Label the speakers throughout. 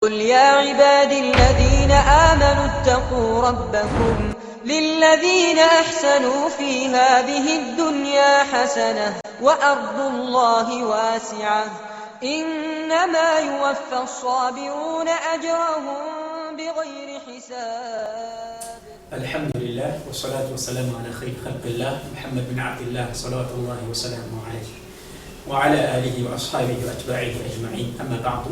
Speaker 1: قل يا عبادي الذين آمنوا اتقوا ربكم للذين أحسنوا في هذه الدنيا حسنة وأرض الله واسعة إنما يوفى الصابرون أجرهم بغير حساب.
Speaker 2: الحمد لله والصلاة والسلام على خير خلق الله محمد بن عبد الله صلوات الله وسلامه عليه وعلى آله وأصحابه وأتباعه أجمعين، أما بعد،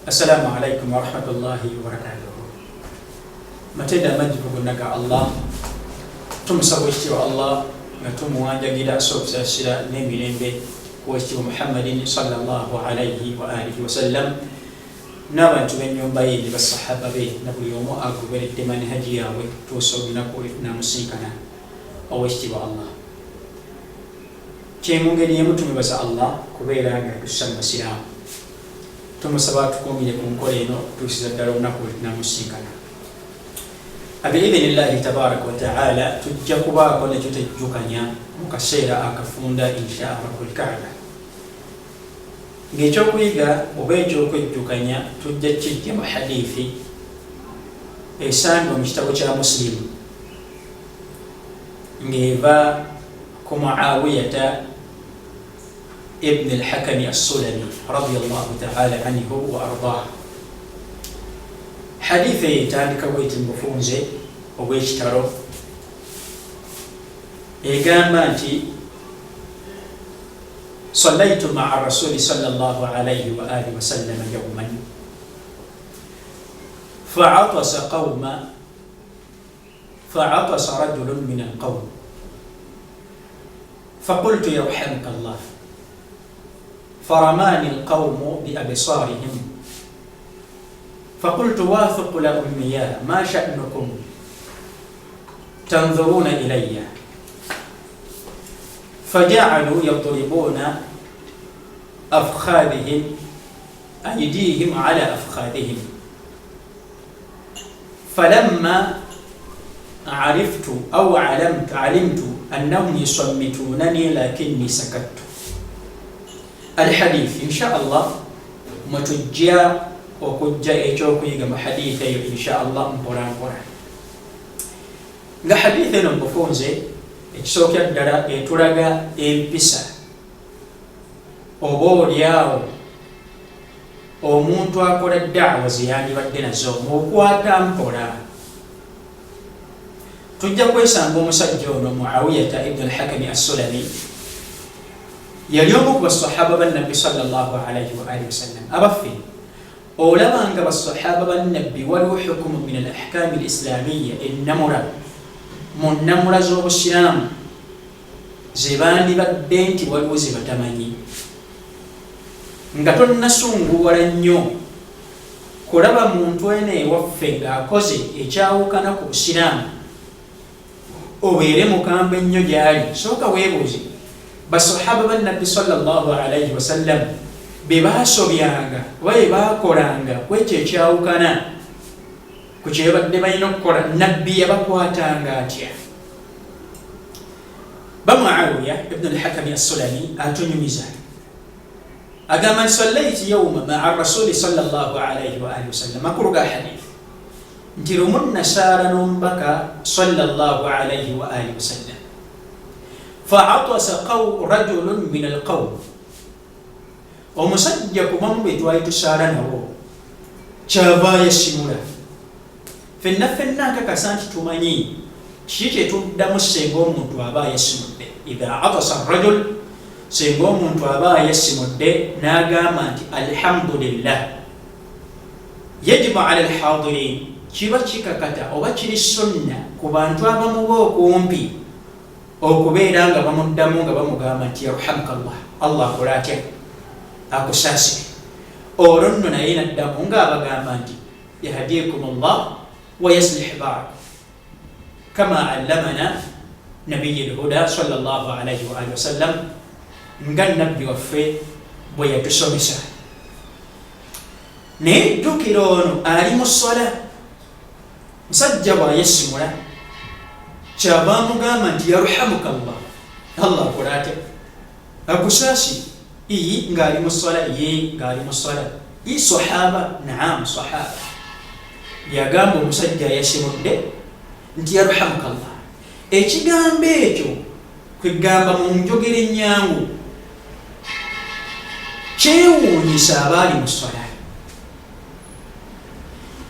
Speaker 2: السلام عليكم ورحمة الله وبركاته. Matenda amajjuvu gonna ga Allah. Tumusaba ekitiibwa Allah nga tumuwanjagira so okusaasira n'emirembe kuwekitiibwa Muhammadin sallallahu alaihi wa alihi wasallam n'abantu b'ennyumba ye ne basahaba be na buli omu agoberedde manhaji yaabwe tuusa olunaku lwetunamusinkana owekitiibwa Allah. Kyemungeri yemu tumwebaza Allah kubeera nga tussa mu basiraamu. Tumusaba tukuumire ku nkola eno okutuusiza ddala olunaku lwetunamusinkana biidhinillahi tabaraka wataala. Tujja kubaako nekyo tejjukanya mu kaseera akafunda insha rabbul kaaba, ng'ekyokuyiga oba ekyokwejjukanya tujja kijja mu hadithi esangibwa mu kitabo kya Musilimu ng'eva ku Muawiyata ibn Alhakami Assulami radiallahu taala anhu wa ardah. Hadithi eyo etandika bweti mu bufunze obw'ekitalo, egamba nti: "Salaitu maa rasuli sal llah alaihi wa alihi wasallama yauman faatasa qauma faatasa rajulun min alqaum faqultu yarhamuka llah faramani alqaumu biabsarihim faqultu wathuqula ummiya ma sha'nukum tanzuruna ilaya faja'alu yadribuna afkhadhihim aydihim ala afkhadhihim falamma ariftu au alimtu annahum yusammitunani lakinni sakattu." Alhadith, insha Allah mwetujja okujja ekyokuyiga mu hadithi eyo insha Allah mpola mpola. Nga hadithi eno mubufunze ekisookera ddala etulaga empisa oba oliawo omuntu akola daawa zeyandibadde nazo mukwata mpola. Tujja kwesanga omusajja ono Muawiyata ibnu Alhakami Assulami yali omu ku basahaba bannabbi sallallahu alaihi waalihi wasallam. Abaffe, olaba nga basahaba bannabbi waliwo hukumu min al ahkami al islamiya, ennamula mu nnamula z'obusiraamu zebandibadde nti waliwo ze batamanyi? Nga tonnasunguwala nnyo kulaba muntu eno ewaffe ng'akoze ekyawukana ku busiraamu, obeere mukambwe ennyo gy'ali, sooka weebuuze basahaba bannabbi sallallahu alaihi wasallam be baasobyanga oba bye baakolanga ku ekyo ekyawukana ku kyebadde balina okukola, nabbi yabakwatanga atya? Bamuawiya ibnu Alhakami Assulami atunyumiza, agamba nti: "Sallaiti yauma maa rasuli sallallahu alaihi waalihi wasallam." Makulu ga hadith nti lumu nasaala n'omubaka sallallahu alaihi waalihi wasallam. "Faatasa rajulun min alqaum", omusajja kubamu bwe twali tusaala nabo kyava yasimula. Fenna fenna nkakasa nti tumanyi kiki kyetuddamu senga omuntu aba yasimudde. "Idha atasa rajul", senga omuntu aba yasimudde n'agamba nti "alhamdulillah", "yajibu ala alhadirin", kiba kikakata oba kiri sunna ku bantu abamuba okumpi okubeera nga bamuddamu nga bamugamba nti "yarhamuka llah", Allah akola atya? Akusaasire. Olwo nno naye naddamu ng'abagamba nti "yahdikum llah wa yaslih barakum kama allamana nabiyi lhuda sallallahu alaihi waalihi wasallam", nga nabbi waffe bwe yatusomesa. Naye jjukira ono ali mu sola, musajja bwayesimula kyava amugamba nti "yarhamuka llah", Allah akola atya? Akusaasire. Iyi ng'ali mu sola, ye ng'ali mu sola. I sahaba, naam sahaba. Yagamba omusajja ayasimudde nti yarhamukallah. Ekigambo ekyo kwegamba mu njogera ennyangu kyewuunyisa abaali mu swala,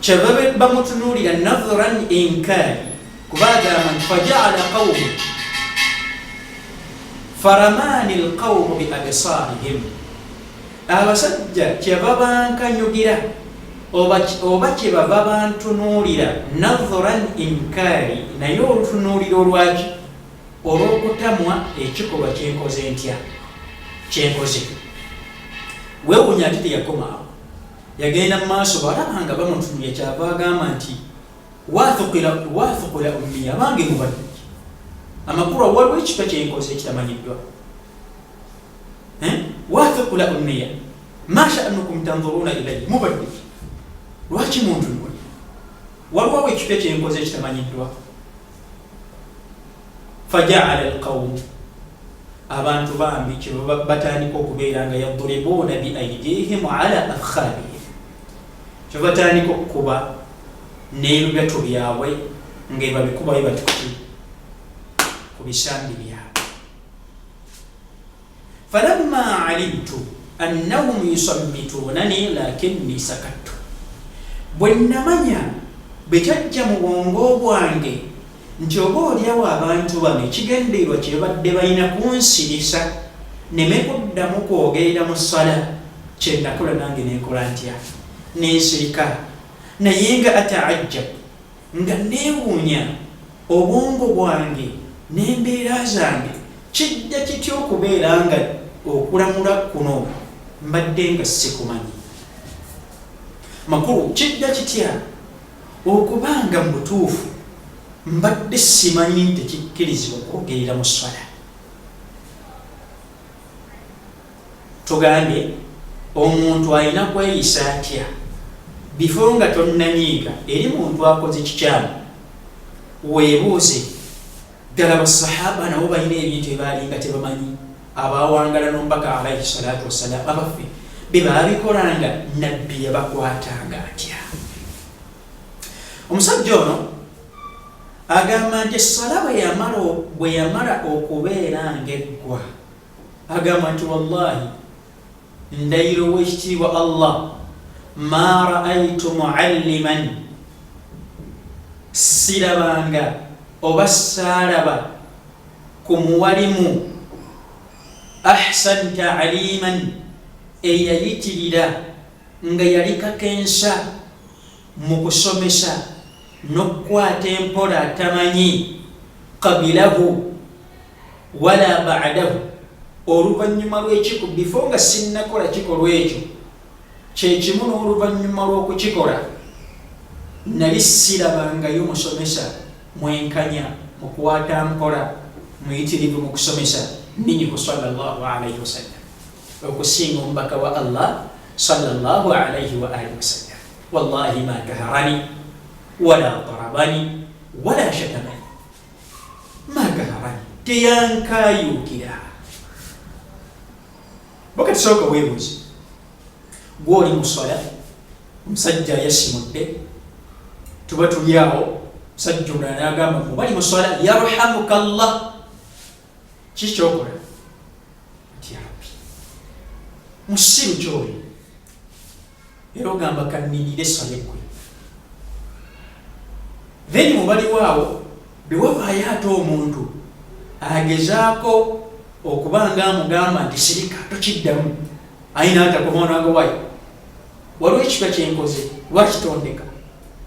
Speaker 2: kyava bamutunuulira nadhran inkari, kuba agamba nti fajaala qawmu faramani lqawmu bi absarihim, abasajja kyeva bankanyugira oba kyebava bantunuulira nadhran inkari, naye olutunuulira olwaki? Olw'okutamwa ekikolwa kyenkoze ntya, kyenkoze. Weewuunya ate teyakoma awo, yagenda mu maaso, bw'alaba nga bamutunulira kyava agamba nti wathukula ummiya, abange mubadde amakulu waliwo ekipya kyenkoze ekitamanyiddwa. Wathukula ummiya ma sha'nukum tanzuruna ilayya, mubadde lwaki muntunulira, waliwo ekipya kyenkoze ekitamanyiddwa. Fajaala alqawmu, abantu bambi kyebava batandika okubeera nga yadribuuna bi aidihim ala afkhabihim, kyebatandika okukuba n'ebibatu byabwe nga ebabikubayo bati kuki ku bisambi byabwe. Falamma alimtu annahum yusammitunani lakinni sakattu, bwe namanya bwe kyajja mu bwongo bwange nti oba oliawo abantu bano ekigendererwa kye babadde balina kunsirisa neme kuddamu kwogerera mu ssala, kye nakola nange nenkola ntya, nensirika. Naye nga ataajjab, nga neewuunya obwongo bwange n'embeera zange, kijja kitya okubeera nga okulamula kuno mbadde nga sikumanyi? Makulu kijja kitya okuba nga mu butuufu mbadde simanyi nti tekikkirizibwa kwogerera mu sswala? Tugambye omuntu alina kweyisa atya bifo nga tonnanyiiga eri muntu akoze kikyamu? Weebuuze ddala, basahaba nabo balina ebintu ebaalinga tebamanyi, abawangala n'omubaka alaihi salatu wassalam, abaffe bye baabikolanga nabbi yabakwatanga atya? Omusajja ono agamba nti essala bwe yamala okubeera ng'eggwa, agamba nti wallahi ndayiro w'ekitiibwa Allah, ma raaitu mualliman, sirabanga oba saalaba ku muwalimu ahsan taaliman, eyayitirira nga yali kakensa mu kusomesa n'okukwata empola atamanyi, qabilahu wala ba'dahu, oluvannyuma lw'ekiku bifo nga sinnakola kikolwa ekyo kyekimu n'oluvannyuma lw'okukikola nali sirabangayo musomesa mwenkanya mukwata mpola muyitirivu mu kusomesa minhu sallallahu alaihi wasallam, okusinga omubaka wa Allah sallallahu alaihi wa alihi wasallam. Wallahi ma kaharani wala darabani wala shatamani, ma kaharani, teyankayukira. Baka tusooka weebuuze, gwoli musola, omusajja yasimudde, tuba tuli awo, omusajja omulala nagamba mubali musola yarhamuka llah, kiki kyokola? Nti yarabbi, musiru kyoli, era ogamba kaninire essola eggwe. Then mubaliwo awo bewavaayo ate omuntu agezaako okuba nga amugamba nti sirika tokiddamu, ayina atakomawo nagawayo, waliwo ekipya kyenkoze lwakitondeka.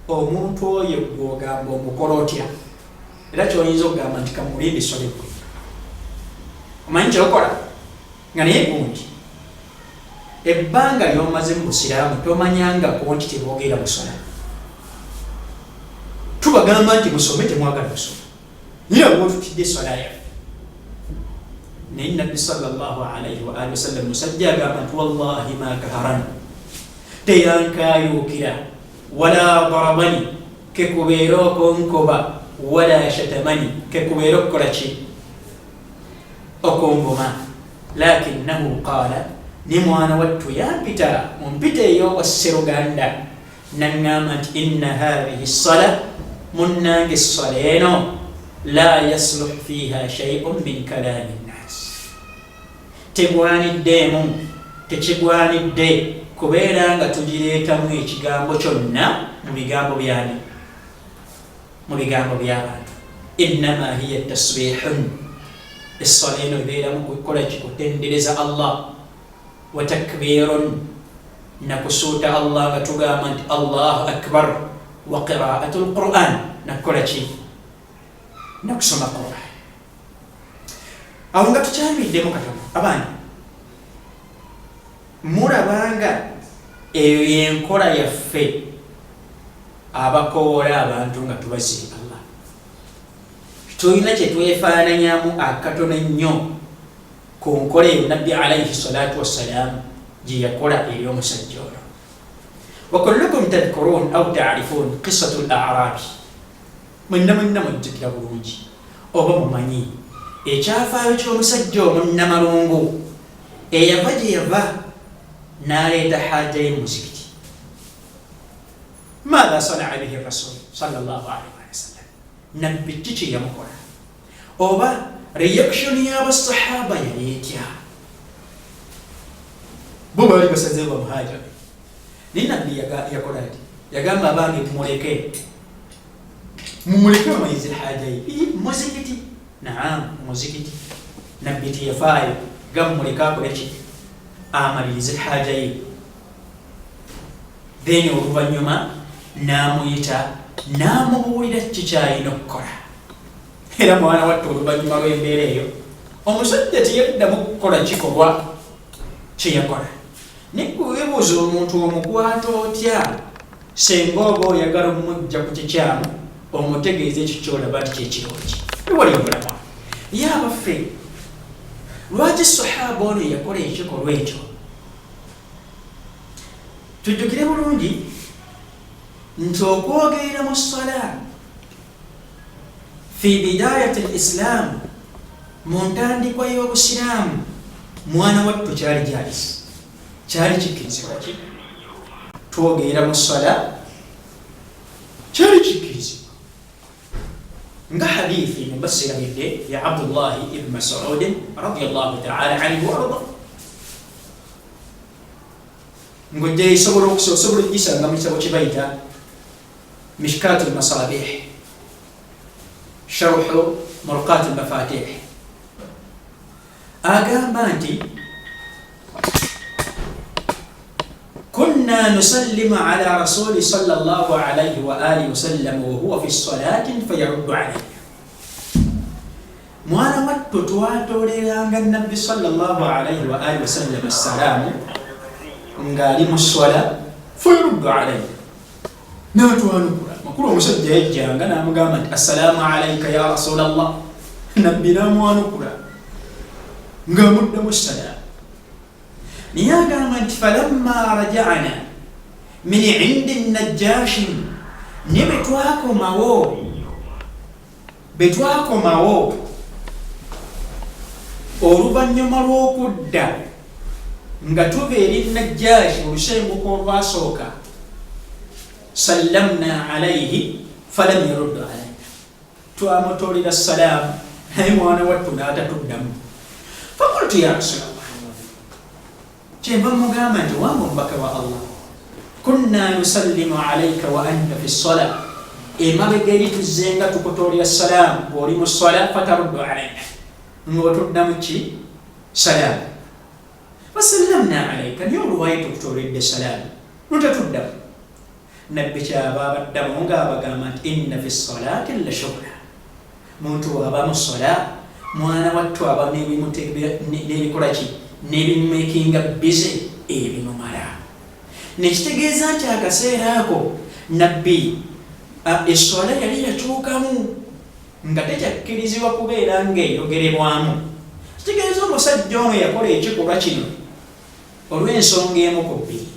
Speaker 2: Omuntu oyo gwogamba omukola otya? Era kyoyinza okugamba nti kamulinde essola eggwe, omanyi kyokola nga naye gundi ebbanga lyomaze mu busiraamu tomanyangako nti teboogera musola. Tubagamba nti musome, temwagala kusoma, naye bwotutidde eswala yaffe. Naye nabbi sallallahu alaihi wa alihi wasallam, musajja agamba nti wallahi ma kaharani, teyankayukira, wala darabani, kekubeera okonkoba, wala shatamani, kekubeera okukola ki, okonvuma, lakinnahu qaala, Ne mwana wattu yampita mu mpita ey'obwa sseruganda naŋŋamba nti inna hathihi ssala, munnange essala eno la yasluh fiha shaiun min kalami nnas, tegwaniddeemu, tekigwanidde kubeera nga tugireetamu ekigambo kyonna mu bigambo byani, mu bigambo by'abantu. Innama hiya tasbihun, essala eno ebeeramu kukola kikutendereza Allah, wa takbirun, nakusuuta Allah nga tugamba nti Allahu akbar, wa qiraatu lquran, nakukola ki, nakusoma Quran. Awo nga tukyamiddemu katono, abaana mulabanga eyo yenkola yaffe abakowoola abantu nga tubaziika Allah. Tulina kyetwefaananyamu akatono ennyo ku nkola eyo Nabbi alaihi salatu wassalaamu gye yakola eri omusajja ono. Wakullukum tadhkurun au tarifun qissatu l arabi, mwenna mwenna mujjukira bulungi oba mumanyi ekyafaayo ky'omusajja omunnamalungu eyava gye yava n'aleeta haja ye muzikiti. Maatha sanaa bihi rasul sallallahu alaihi wasallam, nabbi ki kye yamukola oba reaction y'abasahaba yali etya? Bo baali basazeewo bamuhaja, naye nabbi yakola ati, yagamba abange mumuleke, mumuleke bamayize haja ye muzikiti. Naam, muzikiti. Nabbi teyafaayo, gamumuleke akole ki, amalirize haja ye. Then oluvannyuma n'amuyita n'amubuulira ki kyalina okukola. Era mwana watte oluvannyuma lw'embeera eyo omusajja teyaddamu kukola kikolwa kyeyakola. Nikuwebuuza omuntu omukwata otya senga oba oyagala omujja ku kikyamu, omutegeeza ekyo kyolaba nti kyekirungi? Ewali omulamwa ye abaffe, lwaki sahaba ono yakola ekikolwa ekyo? Tujjukire bulungi nti okwogerera mu ssala fi bidayati l islaamu, mu ntandikwa y'obusiraamu, mwana wattu kyali jalisi, kyali kikkirizibwa ki twogerera mu ssala, kyali kikkirizibwa nga hadithi mubasirabidde ya Abdullahi ibn Masudin radiallahu taala anhu waarda, ng'ojja esobola okusobola okugisanga mu kitabo kye bayita Mishkatu lmasabih sharhu murqat lmafatih. Agamba nti kunna nusallimu ala rasuli sallallahu alayhi wa alihi wasallam wahuwa fi salatin fayaruddu alayna. Mwana wattu twatoleranga nabbi sallallahu alayhi wa alihi wasallam assalaamu ng'ali mu swala, fayaruddu alayna, natwanukula. Makulu omusajja yajjanga namugamba nti assalaamu alaika ya rasulallah, nabbi namwanukula ng'amuddamu salaamu. Naye agamba nti falamma rajana min indi najashin, ne bwe twakomawo oluvannyuma lw'okudda nga tuva eri Najjashi olusenguka olwasooka, sallamna alaihi falam yaruddu alaina, twamutolera salaamu naye mwana wattu n'atatuddamu. Fakultu ya rasulallah, kyenva mugamba nti wange omubaka wa Allah, kunna nusallimu alaika wa anta fi ssala, emabega eri tuzzenga tukutolera salaamu ng'oli mu ssala, fataruddu alaina, ng'otuddamu ki salaamu, fasallamna alaika, naye olwayo tukutoledde salaamu lutatuddamu. Nabbi kyaba abaddamu ng'abagamba nti inna fi salati la shugula, muntu waaba mu sola mwana wattu aba n'ebikola ki, n'ebimumakinga busy ebimumala. Nekitegeeza nti akaseera ako nabbi eswala yali yakyukamu nga tekyakkirizibwa kubeera ng'eyogerebwamu. Kitegeeza omusajja ono yakola ekikolwa kino olw'ensonga emu ku bbiri: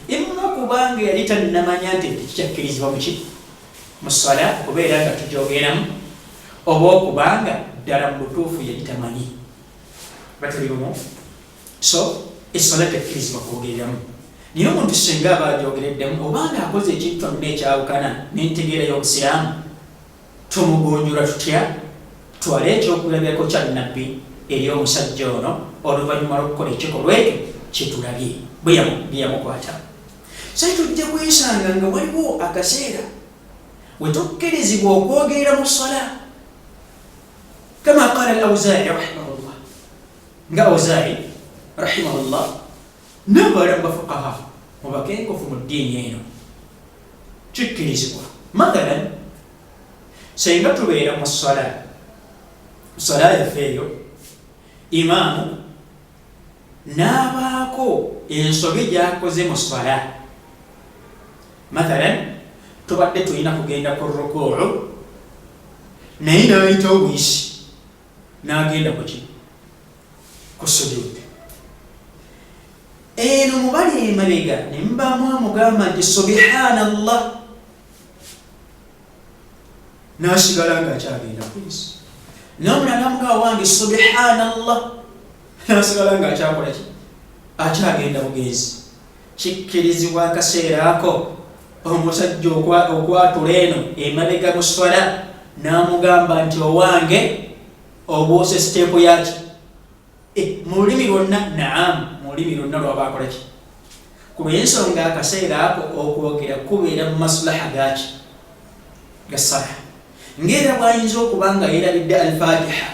Speaker 2: emu okubanga yali tannamanya nti tekikyakkirizibwa muki mu swala kubeera nga tujogeramu, oba okubanga ddala mu butuufu yali tamanyi. Batuli bumu? So Esswala tekkirizibwa kwogereramu, naye omuntu singa aba agyogereddemu obanga akoze ekintu kyonna ekyawukana n'entegeera y'Obusiraamu, tumugunjula tutya? Twale ekyokulabirako kya Nabbi eri omusajja ono oluvannyuma lw'okukola ekikolwa ekyo kyetulabye bwe yamukwata. So tujja kwesanga nga waliwo akaseera we tukkirizibwa okwogerera mu ssala, kama qala al Auzai rahimahullah, nga Auzai rahimahullah n'abalala mu bafuqaha, mu bakenkufu mu ddiini eno, kikkirizibwa. Mathalan, senga tubeera mu ssala, ssala yaffe eyo, imaamu n'abaako ensobi gy'akoze mu ssala. Mathalan, tubadde tulina kugenda ku rukuu, naye n'ayita obuyisi n'agenda kuki? Ku sujud. Eno mubali emabega ne mubamu amugamba nti subhanallah, n'asigala ng'akyagenda kwezi, n'omulala namugamba wange subhanallah, n'asigala ng'akyakola ki? Akyagenda bugenzi. Kikkirizibwa akaseera ako omusajja okwatula eno emabega mu sswala n'amugamba nti owange obuuse siteepu yaki mu lulimi lwonna. Naam, mu lulimi lwonna lwaba akola ki? Ku lw'ensonga akaseera ako okwogera kubeera mu maslaha gaki? Ga ssala. Ng'era bw'ayinza okuba nga yeerabidde Alfatiha,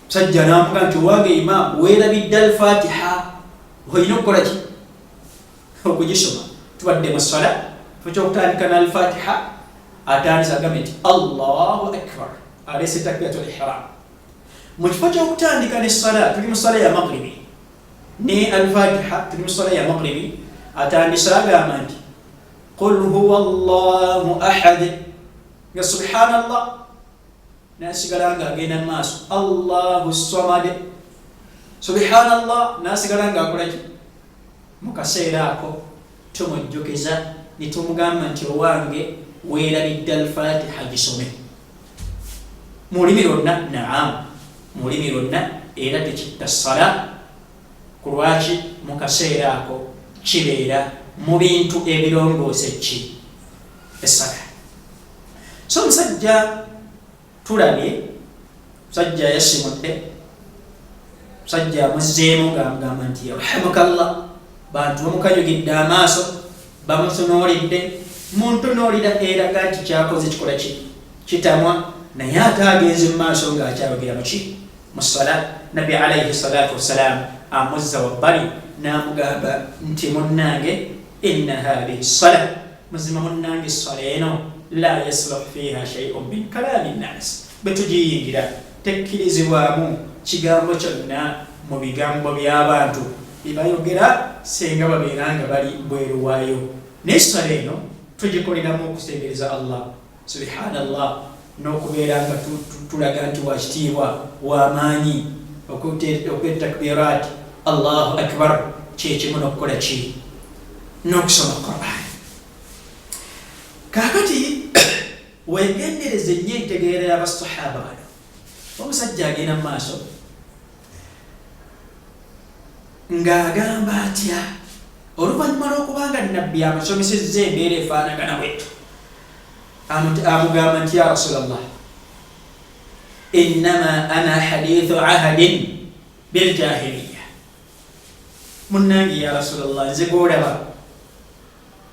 Speaker 2: musajja n'amuga nti owange imaamu, weerabidde Alfatiha, olina okukola ki? Okugisoma. Tubadde mu ssala, tukyokutandika n'Alfatiha, atandise agambye nti Allahu akbar, aleese takbiratul ihram. Mu kifo ky'okutandika n'essala, tuli mu ssala ya magribi ne Alfatiha, tuli mu ssala ya magribi, atandise agamba nti qul huwa Allahu ahad, nga subhanallah, nasigala nga agenda mu maaso, Allahu samad, subhanallah, nasigala nga akolaki. Mu kaseera ako tumujjukiza ne tumugamba nti owange weerabidde Alfatiha, gisome. Mu lulimi lwonna? Naam, mu lulimi lwonna, era tekitta ssala. Ku lwaki? Mu kaseera ako kibeera mu bintu ebirongoose ki? Essala. So omusajja tulabye, musajja yasimudde, musajja amuzzeemu ng'amugamba nti yarhamukallah. Bantu bamukanyugidde amaaso, bamutunuulidde mu ntunuulira eraga nti kyakoze kikola ki? Kitamwa, naye ate agenze mu maaso ng'akyayogera muki? Mu ssala. Nabbi alaihi salatu wassalaamu amuzza wabbali n'amugamba nti munnange, inna hathihi ssala, muzima munnange essala eno, la yasluh fiha shaiun min kalami nnas, bwe tugiyingira tekkirizibwamu kigambo kyonna mu bigambo by'abantu byebayogera senga babeera nga bali bweru waayo, naye essala eno tugikoleramu okusembereza Allah subhanallah, n'okubeera nga tulaga nti wakitiibwa, wamaanyi, okwetakbirat Allahu akbar, kyekimu n'okukola ki? N'okusoma Quran. Kakati wegendereze nnyo entegeera y'abasahaba bano. Omusajja agenda mu maaso ng'agamba atya oluvannyuma lw'okubanga Nabbi amusomesezza embeera efaanagana bwetyo? Amugamba nti ya Rasulallah, innama ana hadithu ahadin biljahiliya. Munnange ya Rasulallah, nze gwolaba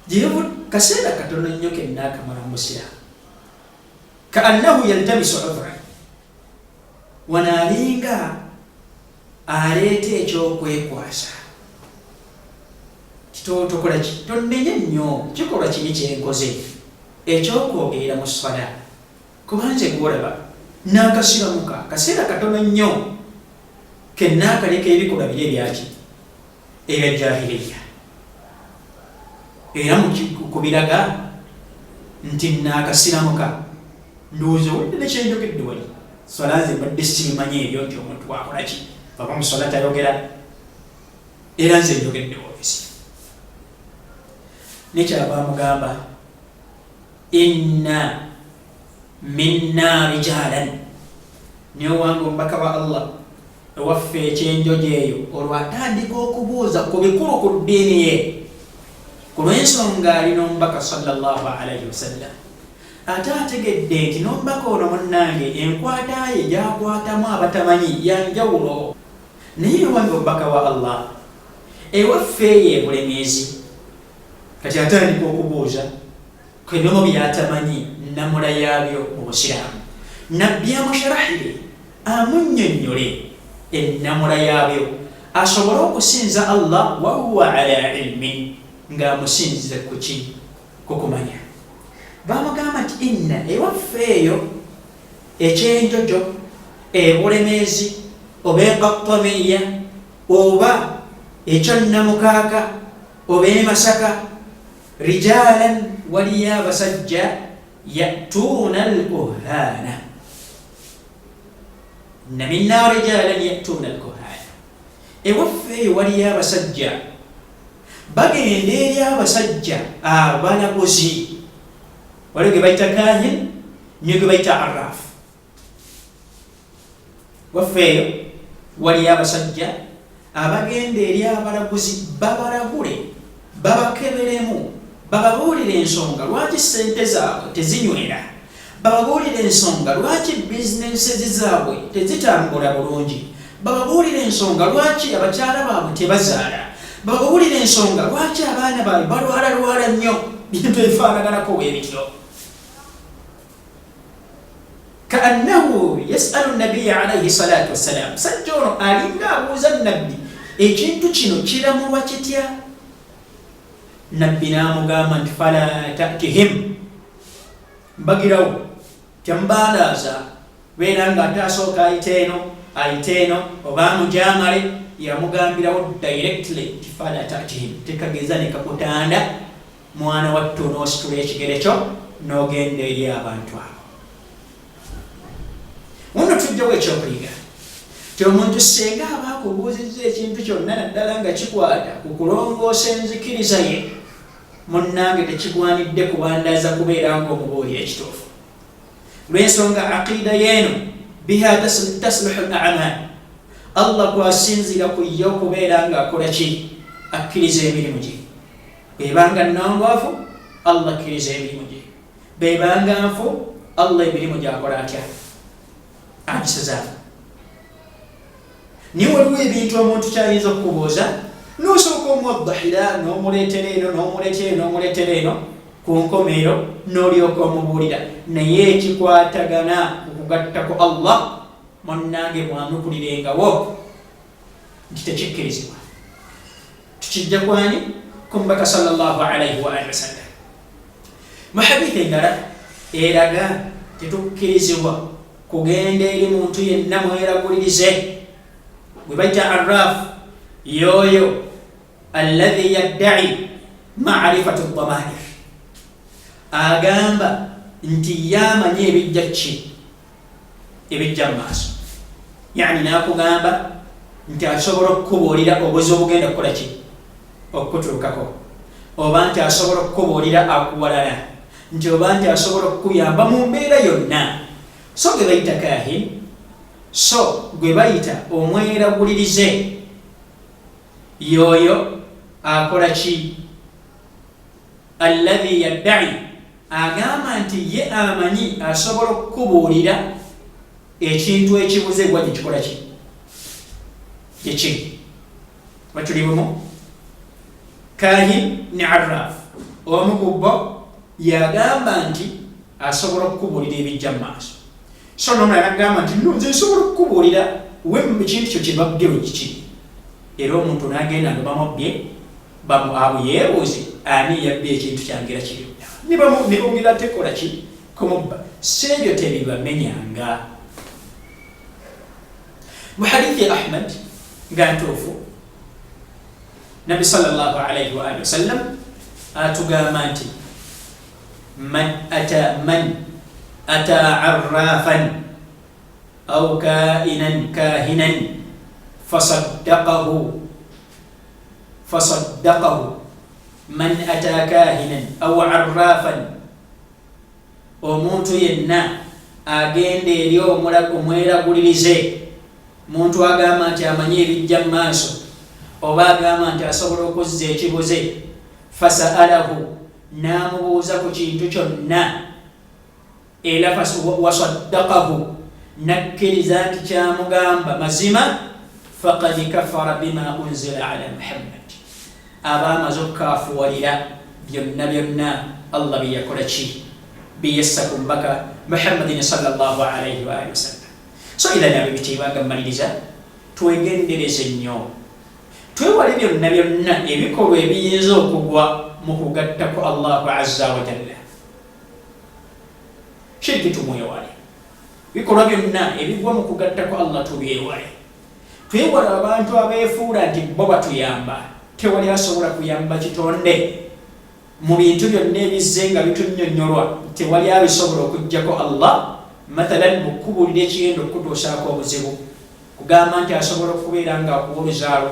Speaker 2: gyevu kaseera katono nnyo kenaakamala mu busiraamu. Kaannahu yaltamisu udhran, wano alinga aleeta ekyokwekwasa, tokola ki? Tonnenye nnyo kikolwa kibi kyenkoze ekyokwogerera mu sswala, kuba nze gwolaba naakasiramuka kaseera katono nnyo kenaakaleka ebikolwa biri ebyaki? Ebya jahiliya. Era kubiraga nti naakasiramuka, ndowooza owulidde nekyenjogedde wali swala, nze mbadde sibimanyi ebyo nti omuntu wakolaki aba muswala tayogera, era nze njogedde bwogezi. Nekyava amugamba inna minna rijalan, niwe wange omubaka wa Allah. Ewaffe ekyenjojo eyo, olwo atandika okubuuza ku bikulu ku ddiini ye, ku lw'ensonga ali n'omubaka sallallahu alaihi wasallam, ate ategedde nti n'omubaka ono munnange enkwata ye gyakwatamu abatamanyi yanjawulo. Naye ewange omubaka wa Allah, ewaffe eyo ebulemeezi, kati atandika okubuuza ku ebimu byatamanyi nnamula yaabyo mu busiraamu, nabbi amusharahire, amunnyonnyole ennamula yaabyo, asobole okusinza Allah wahuwa ala ilmin, ng'amusinziza kuki? Kukumanya. Bamugamba nti inna ewaffe eyo ekyenjojo ebulemeezi oba ekatamiya oba ekyannamukaaka oba emasaka, rijalan, waliyo abasajja, yatuuna alkuhana, na minna rijalan yatuuna alkuhana, ewaffe eyo waliyo abasajja bagenda eri abasajja abalaguzi, waliwo ge bayita kahin niyo ge bayita arafu. Waffe eyo waliyo abasajja abagenda eri abalaguzi babalagule, babakeberemu, bababuulire ensonga lwaki sente zaabwe tezinywera, bababuulire ensonga lwaki bizinensi zaabwe tezitambula bulungi, bababuulire ensonga lwaki abakyala baabwe tebazaala, bababuulire ensonga lwaki abaana baabwe balwalalwala nnyo, bintu ebifaanaganako bwebityo. Kaannahu yasalu nabiya alaihi salatu wassalam, sajja ono alinga abuuza nabbi ekintu kino kiramulwa kitya? Nabbi n'amugamba nti fala tatihim, mbagirawo temubandaaza, beera nga ate asooka ayita eno ayita eno oba amujamale. Yamugambirawo directly nti fala tatihim, tekageza nekakutanda mwana wattu n'ositula ekigere kyo n'ogenda eri abantu abo. Muno tujjawo ekyokuyiga ti omuntu singa aba akubuuzizza ekintu kyonna, naddala nga kikwata ku kulongoosa enzikiriza ye, munnange tekigwanidde kubandaza kubeera ng'omubuulira ekituufu, lw'ensonga aqiida yeeno biha tasluhu l amal, Allah kwasinzira ku ye okubeera ng'akola ki? Akkiriza emirimu gye. Bwebanga nnongoofu, Allah akkiriza emirimu gye. Bwebanga nfu, Allah emirimu gyakola atya? Agisazaamu. Naye waliwo ebintu omuntu kyayinza okukubuuza nosooka omuwaddahira, n'omuleetera eno, n'omuleetera eno, n'omuleetera eno, ku nkomeero n'olyoka omubuulira. Naye ekikwatagana ku kugatta ku Allah, munnange mwanukulirengawo nti tekikkirizibwa. Tukijja kwani? Ku mubaka sallallahu alaihi waalihi wasallam. Mu hadithi endala eraga tetukkirizibwa kugenda eri muntu yenna mweragulirize gwe bayita arraf, yoyo alladhi yaddai marifatu damair, agamba nti yamanyi ebijja ki, ebijja mu maaso, yani nakugamba nti asobola okukubuulira obuzibu obugenda kukola ki, okukutuukako, oba nti asobola okukubuulira akuwalala, nti oba nti asobola okukuyamba mu mbeera yonna. So gwe bayita kahin, so gwe bayita omweragulirize, yoyo akola ki? Alladhi yaddai, agamba nti ye amanyi, asobola okukubuulira ekintu ekibuze gwa gyekikola ki, gyekiri. Batuli bumu kahin ne arraf, omu ku bo yagamba nti asobola okukubuulira ebijja mu maaso, so nomulala nagamba nti no, nze nsobola okukubuulira we ekintu kyo kyebabbye kiki. Era omuntu nagenda nga bamubbye, abo yeebuuze ani yabbye ekintu kyange, era kiri nibongera tekola ki kumubba. Si ebyo tebibamenyanga. Mu hadithi ya Ahmad nga ntuufu, nabbi sallallahu alaihi waalihi wasallam atugamba nti man ata man ata arrafan au kainan kahinan fasaddaqahu fasaddaqahu, man ata kahinan au arrafan, omuntu yenna agenda eri omweragulirize. Muntu agamba nti amanyi ebijja mu maaso, oba agamba nti asobola okuzza ekibuze, fasaalahu, n'amubuuza ku kintu kyonna, era wasaddakahu, nakkiriza nti kyamugamba mazima, fakad kafara bima unzila ala Muhammad, aba amaze okukafuwalira byonna byonna Allah byeyakola ki, byeyassa ku mbaka Muhammadin sallallahu alaihi waalihi wasallam. So idhan, abebitiibwa, nga mmaliriza, twegendereze nnyo, twewale byonna byonna ebikolwa ebiyinza okugwa mu kugattako Allahu azza wajalla. Shiriki tumwewale, bikolwa byonna ebigwa mu kugattako Allah tubyewale. Twewale abantu abeefuula nti bo batuyamba. Tewali asobola kuyamba kitonde. Mu bintu byonna ebizze nga bitunnyonnyolwa, tewali abisobola okuggyako Allah. Mathalan, mu kukubuulira ekigenda okukutuusaako obuzibu, kugamba nti asobola okubeera nga akuwa oluzaalo,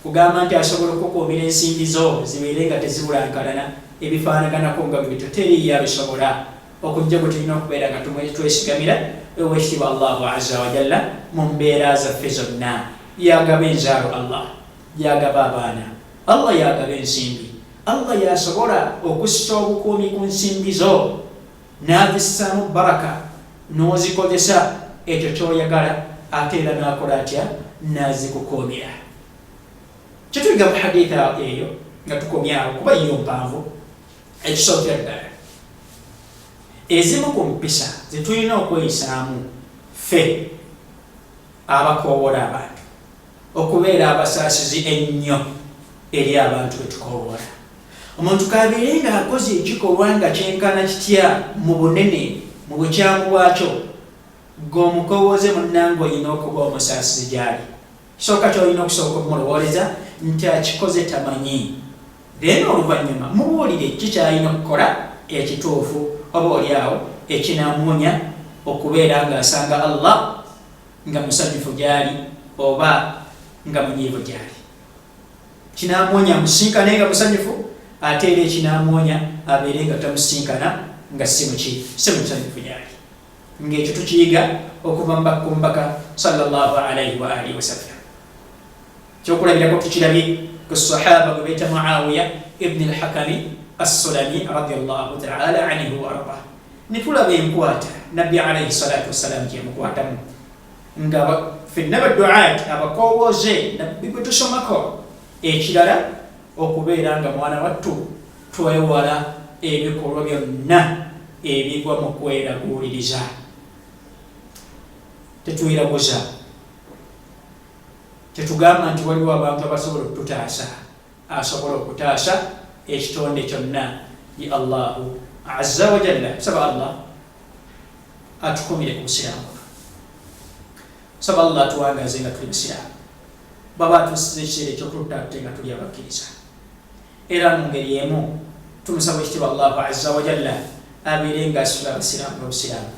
Speaker 2: kugamba nti asobola okukukuumira ensimbi zo zibeere nga tezibulankalana, ebifaanaganako nga bwe bityo, teriiyo abisobola okujja gwe tulina okubeera nga twesigamira, owekitiibwa Allahu azza wajalla. Mu mbeera zaffe zonna, yagaba enzaalo Allah, yagaba abaana Allah, yagaba ensimbi Allah, yasobola okussa obukuumi ku nsimbi zo n'azissaamu baraka n'ozikozesa ekyo kyoyagala, ate era n'akola atya, n'azikukuumira. Kyetuyiga mu haditha eyo nga tukomyawo, kuba yo mpanvu, ekisookera ddala, ezimu ku mpisa zetulina okweyisaamu ffe abakoowola abantu, okubeera abasaasizi ennyo eri abantu betukoowoola. Omuntu kabeere ng'akoze ekikolwa nga kyenkana kitya mu bunene, mu bukyamu bwakyo, gwe omukowooze munnange olina okuba omusaasizi gy'ali. Kisooka ky'olina okusooka okumulowooleza nti akikoze tamanyi, then oluvannyuma mubuulire ki ky'alina okukola ekituufu, oba oli awo ekinaamuwonya okubeera ng'asanga Allah nga musanyufu gy'ali oba nga munyiivu gy'ali. Kinaamuwonya amusinkane nga musanyufu, ate era ekinaamuwonya abeere nga tamusinkana nga si muki, si musanyufu gy'ali. Ng'ekyo tukiyiga okuva ku mubaka sallallahu alaihi wa alihi wasallam. Kyokulabirako tukirabye ku sahaba gwe beeta Muawiya ibni Lhakami Assulami radiallahu taala anhu wa ardah, netulaba enkwata Nabbi alaihi salatu wassalaamu gyemukwatamu, nga fenna baduat abakowooze Nabbi gwe tusomako. Ekirala, okubeera nga mwana wattu twewala ebikolwa byonna ebigwa mu kweraguuliriza. Tetweraguza, tetugamba nti waliwo abantu abasobola okututaasa. Asobola okutaasa ekitonde kyonna ye Allahu azza wajalla. Saba Allah atukumire ku busiraamu, saba Allah atuwangaze nga tuli busiraamu, baba atusiza ekiseera ekyokutta ate nga tuli abakkiriza. Era mu ngeri emu tumusaba ekitiibwa Allahu azza wajalla abeere nga asitula abasiraamu n'obusiraamu.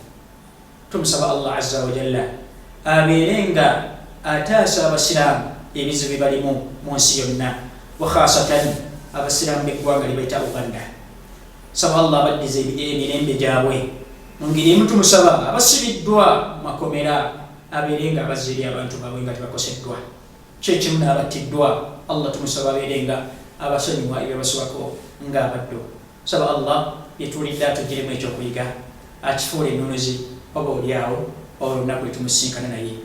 Speaker 2: Tumusaba Allah azza wajalla abeere nga ataasa abasiraamu ebizibu bibalimu mu nsi yonna, wakhasatan abasiraamu b'eggwanga lyebayita Uganda. Saba Allah abaddiza emirembe gyabwe. Mu ngeri emu tumusaba abasibiddwa makomera abeere nga abazza eri abantu baabwe nga tebakoseddwa. Kyekimu n'abattiddwa, Allah tumusaba abeere nga abasonyiwa ebyabasobako ng'abaddu. Saba Allah byetuwulidde atugiremu ekyokuyiga, akifuula ennunuzi oba oliawo olunaku lwetumusisinkana naye.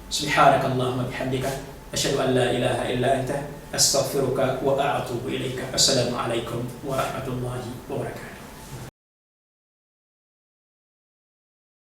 Speaker 2: Subhanaka allahuma bihamdika, ashhadu an la ilaha illa anta, astaghfiruka wa atubu ilaika. Assalamu alaikum warahmatullahi wabarakatuh.